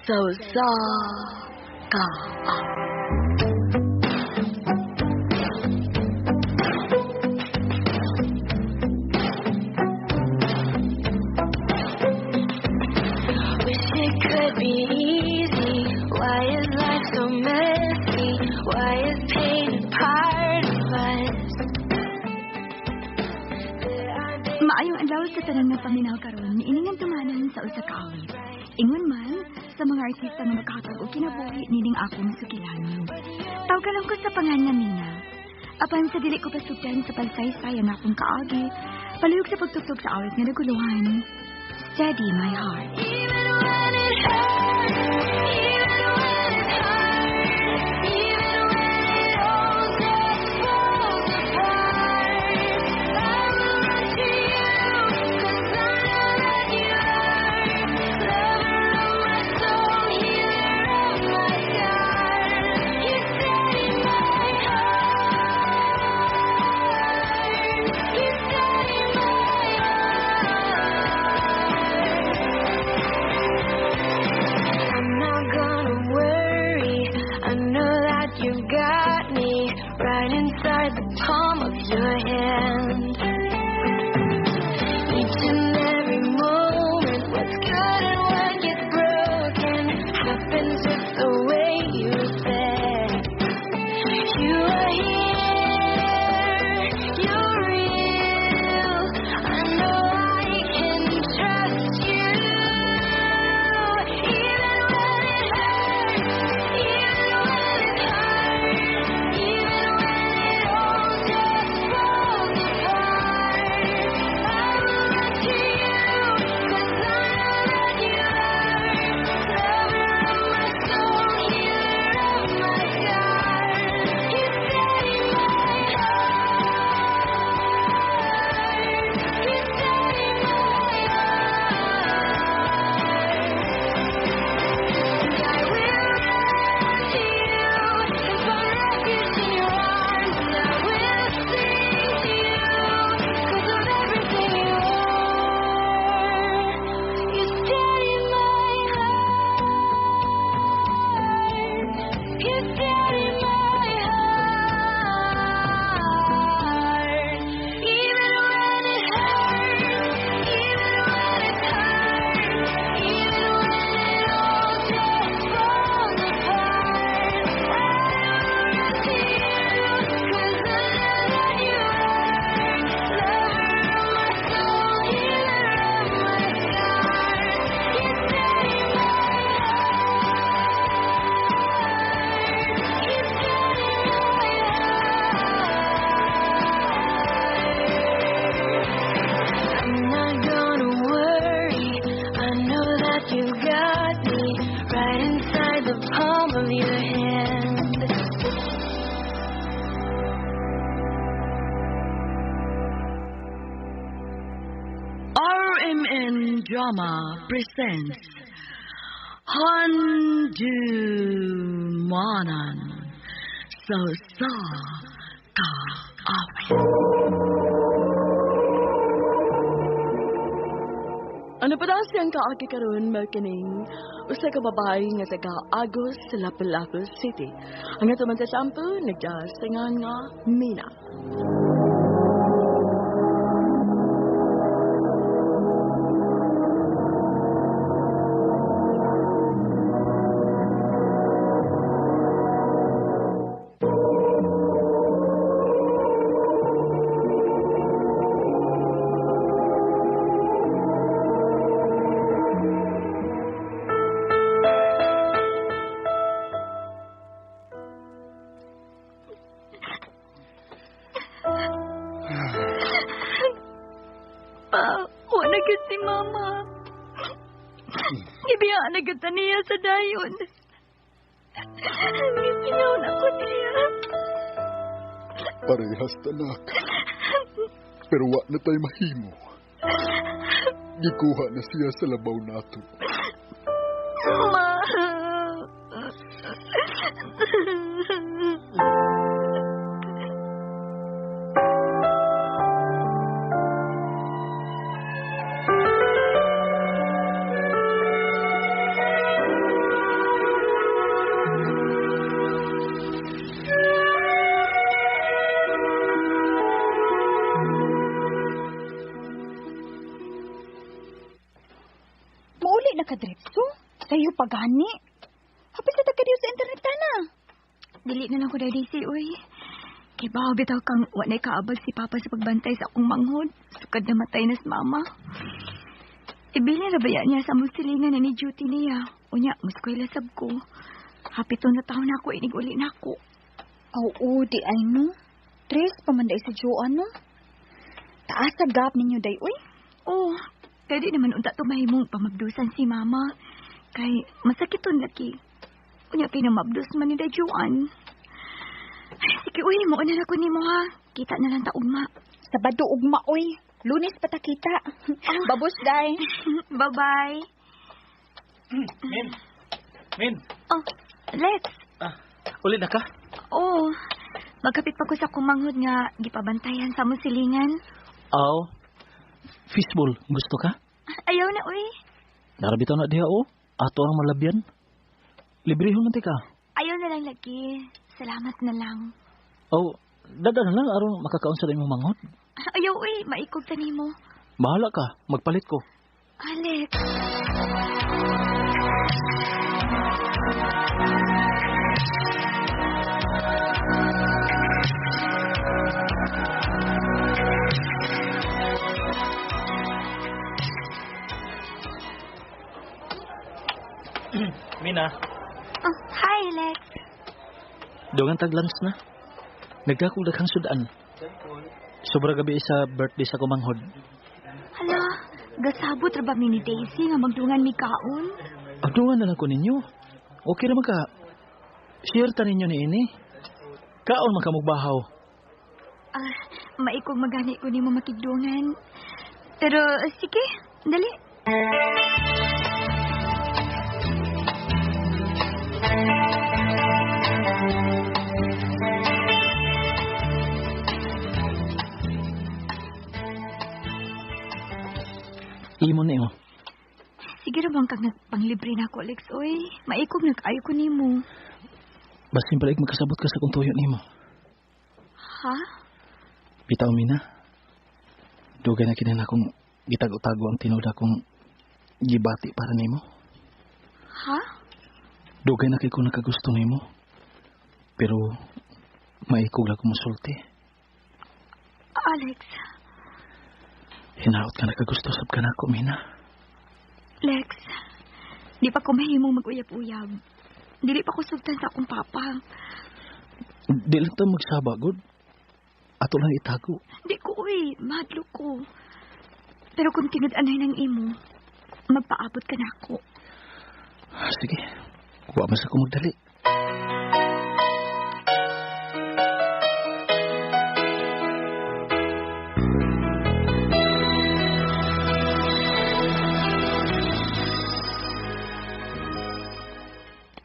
Sa usa ka awit. Wish it could be easy. Why is life so messy? Why is pain a part of us? Maayong adlaw sa tanan nga paminaw karon, niini nga tumanan sa usa ka awit. Ingon man sa mga artista nga makahatag og kinabuhi nining akong sugilanon. Tawgalan ko sa pangan nga Mina. Apan sa dili ko pasugdan sa pagsaysay ang akong kaagi, palihog sa pagtugtog sa awit nga naguluhan. Steady My Heart. Even when it hurts, even when it's hard, even when it all just falls apart, I will run to you, 'cause I know that you are lover of my soul, healer of my scars. You steady my heart. You steady my heart. I'm not gonna worry. I know that you've got me right inside the palm of your hand. Each and every moment, what's good and what gets broken happens just the way you said. You are here, you're real. I know I can trust you. Even when it hurts, even when it's hard, even when it all just falls apart, I will run to you, 'cause I know that you are lover of my soul, healer of my scars. You steady my heart. You steady my heart. And I will run to you and find refuge in your arms. And I will sing to you 'cause of everything you are. You steady my heart. You steady my heart. Even when it hurts, even when it's hard, even when it all just falls apart, I will run to you, 'cause I know that you are lover of my soul, healer of my scars. You steady my heart. You steady my heart. I'm not gonna worry. I know that you've got me right inside the palm of your hand. RMN Drama presents Handumanan sa usa ka awit. Ano pa daw siyang kaagi karon mao kining usa ka babae nga taga Agos sa Lapu-Lapu City. Ang ato man sa sampo nagdasingan nga Mina. Pa, wala gyud si Mama. Gibiyaan na gyud ta niya sa dayon. Giminaw na ko niya. Parehas tanak. Pero wa na tay mahimo. Gikuha na siya sa labaw nato. Ma. Gani. Hapit sa tagkadiyo sa internet tana. Dili na lang ko dahil si uy. Kay bawo bitaw kang wa na'y kaabag si Papa sa pagbantay sa akong manghod. Sukad na matay na si Mama. Ibili ra ba niya sa among silingan na ni duty niya. Unya, muskwela sab ko. Hapit na taon na ako, inig-uli na ako. Oo, di ay no. Tres pa man day sa Joan no. Taas sa gap ninyo day uy. Oh, kaya di naman unta tumahimong pamabdusan si Mama. Kay masakiton laki. Unya pinamabdus man ni Joan. Ay, sige, uy, mauna na ko nimo ha. Kita na lang ta ugma. Sabado ugma uy. Lunes pa ta kita. Babos day. Bye-bye. Min. Min. Oh, Lex. Ah, uli na ka? Oh, magkapit pa ko sa kumanghod nga gipabantayan sa among silingan. Aw. Fishball, gusto ka? Ayaw na, uy. Narabitaw na diha, oh. Ato ang malabyan. Librehon man ka. Ayaw na lang lagi. Salamat na lang. Aw, dada na lang aron makakaon sa imong manghod. Ayaw, uy. Maikog ta nimo. Bahala ka, magpalit ko. Alex. Mina. Oh, hi, Alex. Dungan tag lunch na. Nagkakong daghang sudan. Sobra gabi sa birthday sa kumanghod. Hala, gasabot ra ba mi ni Daisy nga magdungan mi kaon? Agdungan na lang ko ninyo. Okay naman ka. Share ta ninyo ni ini. Kaon man ka mugbahaw. Ah, maikog magani ko nimo makigdungan. Pero sige, dali. Imo ni oh. Sige ra bang kag nagpanglibre na ako, Alex, oy. Maikog na kaayo ko nimo. Basin pala makasabot ka sa kung tuyo nimo. Ha? Bitaw Mina. Dugay na kini na akong gitago-tago ang tinuod akong gibati para nimo. Ha? Dugay na kay ko nakagusto nimo. Pero maikog lang ko mosulti. Alex, Hinaot ka nakagusto sab ka nako, Mina. Lex, di pa ko mahimong mag-uyab-uyab. Dili pa ko sugtan sa akong papa. Di lang ta magsaba, good. Ato lang itago. Di ko, uy. Mahadlok ko. Pero kung tinud-anay ng imo, magpaabot ka na ako. Sige. Wa man sa ko magdali.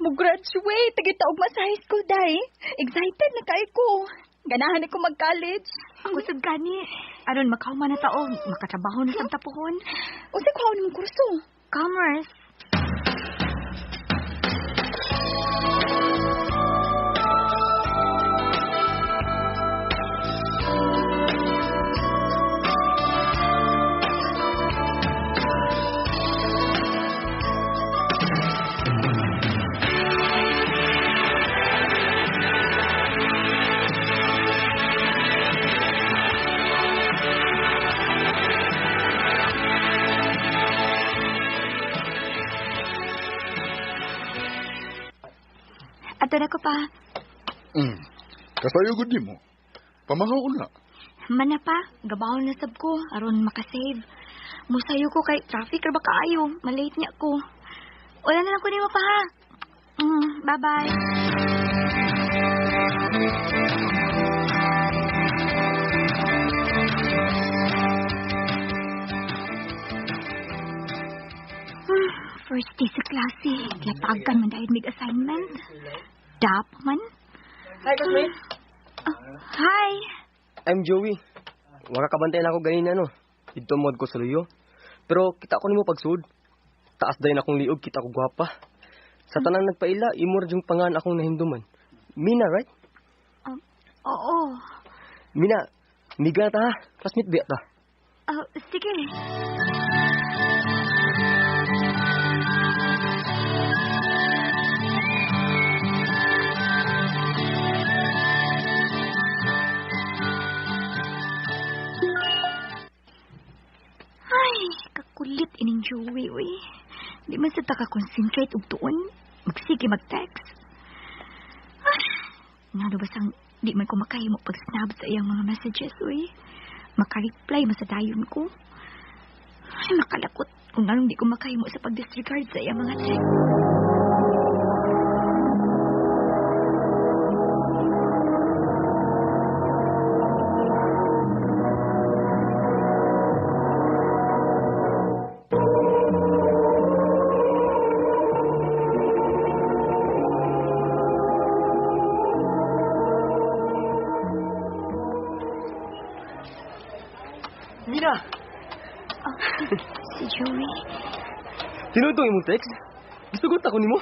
Mo-graduate, tagay ugma sa high school day. Excited na kay ko. Ganahan ko mag-college. Ako sad gani. Aron makahuman na taon, makatrabaho na sa tapuhon. Unsa kuhaon nimong kurso? Commerce. Ato na ko pa. Kasayo gud nimo. Pamahaw na. Mana pa, gabawon na sab ko aron makasave. Musayo ko kay traffic ra ba kaayo, malate niya ko. Wala na lang ko nimo pa ha. Bye-bye. First day sa klase, latagan man dahil mig assignment. Dap man. Hi, classmate. Hi. I'm Joey. Wala kabantay na ako ganina, no? Dito mod ko sa luyo. Pero kita ko nimo pagsud. Taas dayon akong liog, kita ko gwapa. Sa tanang nagpaila, imo ra jung pangan akong nahinduman. Mina, right? Oo. Mina, miga ta ha. Classmate biya ta. Sige. Di man sa taka-concentrate og tuon. Magsige mag-text. Ay, ngano basang di man ko makahimo pag-snap sa iyang mga messages, uy. Maka-reply man sa dayon ko. Ay, makalakot kung anong di ko makahimo sa pag-disregard sa iyang mga text. Mina! Oh, si Joey. Tinuod tong imong text? Gisugot ako nimo?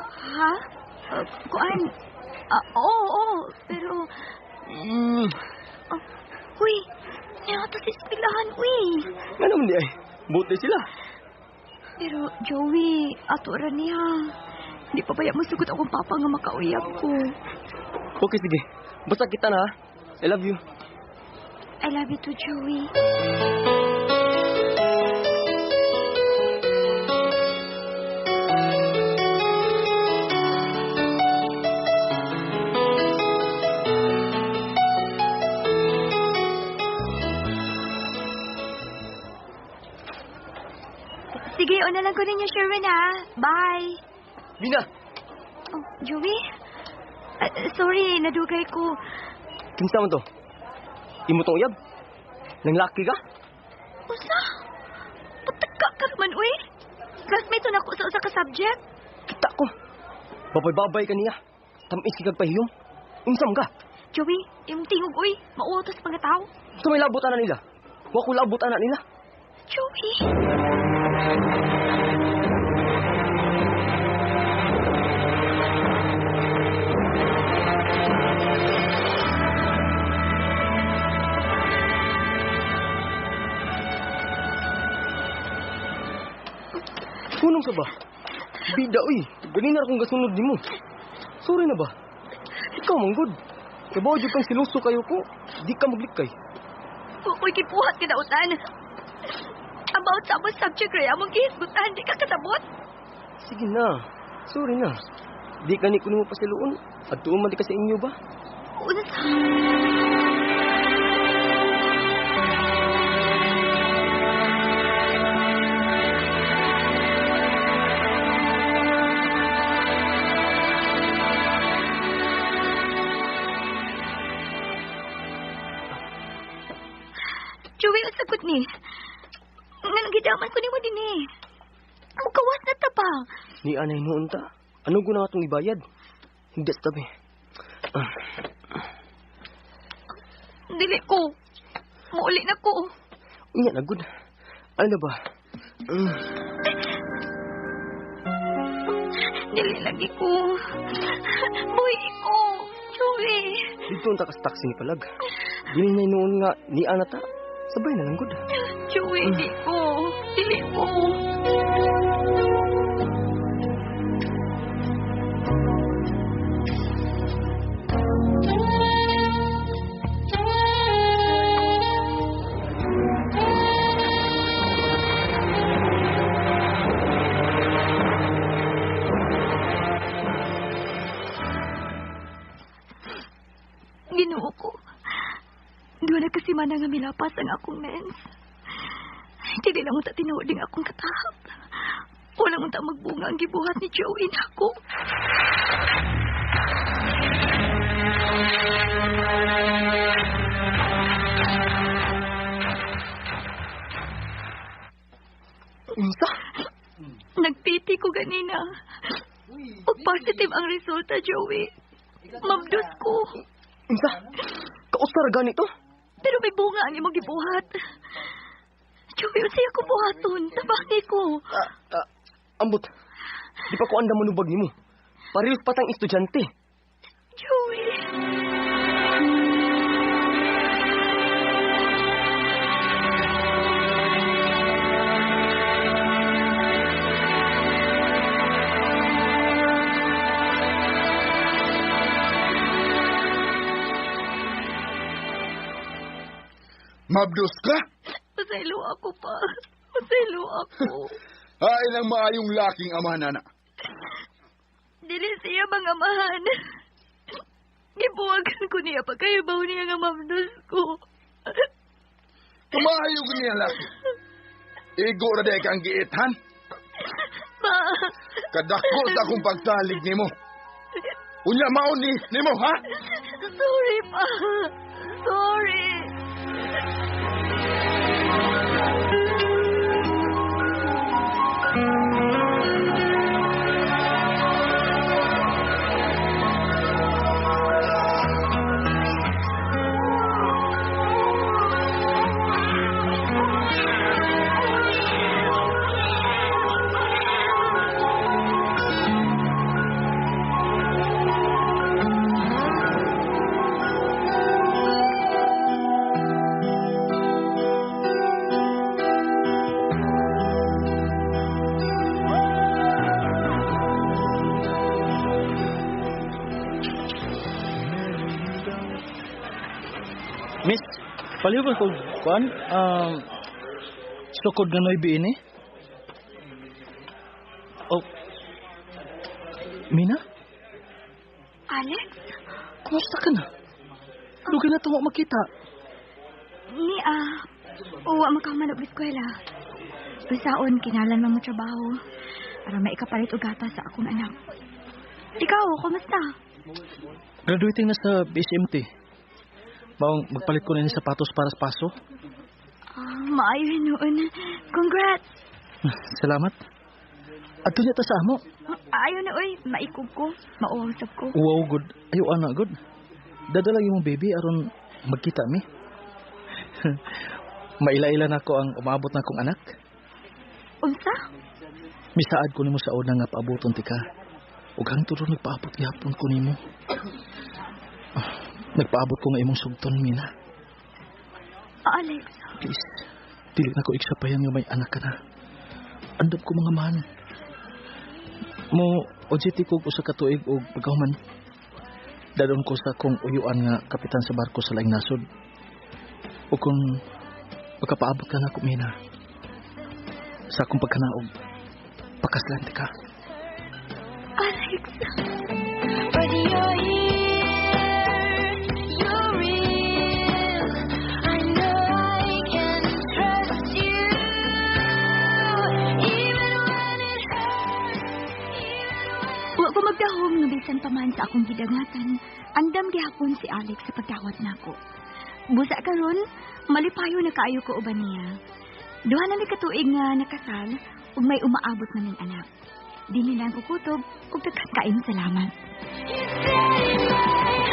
Ha? Kuan? Oo, pero... Uy, niya si eskwelahan, uy. Nga naman di ay. Buti sila. Pero, Joey, ato ra niya. Di pa baya musugot akong papa nga makauyab ko. Okay, sige. Basta kita na, ha? I love you. I love you too, Joey. Sige, una lang ko ninyo, Sherwin, ha? Bye! Mina! Oh, Joey? Sorry, nadugay ko. Kinsa man to? Imo tong uyab? Nang laki ka? Usa? Patagka ka naman, uy! Classmate to na ko sa usa ka subject. Kita ko. Babay-babay ka niya. Tamis ka pahiyom. Unsam ka? Joey, imong tingog, uy. Mautos mga tao. Sa may labot ana nila. Wa ko labot ana nila. Joey! Kunong sa ba? Bida, uy. Ganina ra kong gasunod nimo. Sorry na ba? Ikaw man good. Kabaw jud kang siluso kayo ko. Di ka maglikay. Uy, kipuhat ka dautan. About sa among subject ray, among gihisgutan, di ka kasabot. Sige na. Sorry na. Di ka ni kuno mo pasiluon. Adtuon man di ka sa inyo ba? Unsa? Joey, ang sagot ni. Nanggidaman ko ni mo din eh. Mukawas na ta pa. Ni anay noon ta. Ano ko na atong ibayad? Hindi sa tabi. Dili ko. Muuli na ko. Unya na good. Ano na ba? Dili lagi ko. Buhi ko. Joey. Dito ang takas taxi ni Palag. Dili na noon nga ni ana ta. Sabay na lang good. Joey, di ko. Dili ko. Ginoo ko. Doon na kasi man nga milapas ang akong mens. Dili lang unta tinuod ang akong katahap. Wala unta magbunga ang gibuhat ni Joey nako. Unsa? Nagpiti ko ganina. Og positive ang resulta, Joey. Mabdos ko. Unsa? Kausa ra ganito? Pero may bunga ang imong gibuhat. Joey, unsay ako buhaton? Tabangi ko. Ambot. Di pa ko andam manubag nimo. Parehas pa tang estudyante. Joey. Mabdos ka? Pasaylo ako pa. Pasaylo ako. Hain ang maayong laking amahan, ana. Dili siya mga amahan. Gibuwagan ko niya pagkaibaw niya nga mamdos ko. Kumaayo ko niya laki. Igo ra day kang giithan. Ma! Kadako sa akong pagsalig nimo. Unya mao ni nimo ha? Sorry, pa. Sorry. Miss, palihog ko kuan sukod nga noybi ini. Oh. Mina, Alex? kumusta ka na? Dugay na tuwa makita. Ni uwa makaman og eskwela. Usaon kinalan man mo trabaho para maikapalit og gatas sa akong anak. Ikaw, kumusta? Graduating na sa BSMT. Maong magpalit ko na ni sapatos para sa paso. Ah, maayo noon. Congrats. Salamat. Adto niya ta sa amo. Ayo na oy, maikog ko, mauwaw sab ko. Wow, good. Ayo ana, good. Dadala imong baby aron magkita mi. Maila-ila na ko ang umaabot na akong anak. Unsa? Misaad ko nimo sa una nga paaboton ti ka. Ug hangtod ron nagpaabot gihapon ko nimo. Nagpaabot ko nga imong sugton, Mina. Alex. Please, dili na ko iksapayan nga may anak ka na. Andam ko mga man. Mo OJT ko usa ka tuig og pagkahuman. Dadon ko sa akong uyuan nga kapitan sa barko sa laing nasod. O kung makapaabot ka na ako, Mina. Sa akong pagkanaog, pakaslan ka. Alex. But you're here, you're real. I know I can trust you, even when it hurts. Wa ko magdahom nga bisan pa man sa akong gidangatan, andam gihapon si Alex sa pagdawat nako. Busa karon, malipayo na kaayo ko uban niya. Duha na mi katuig nga nakasal ug may umaabot na ning anak. Dili lang ko kutob ug daghan kaayong salamat. You said it.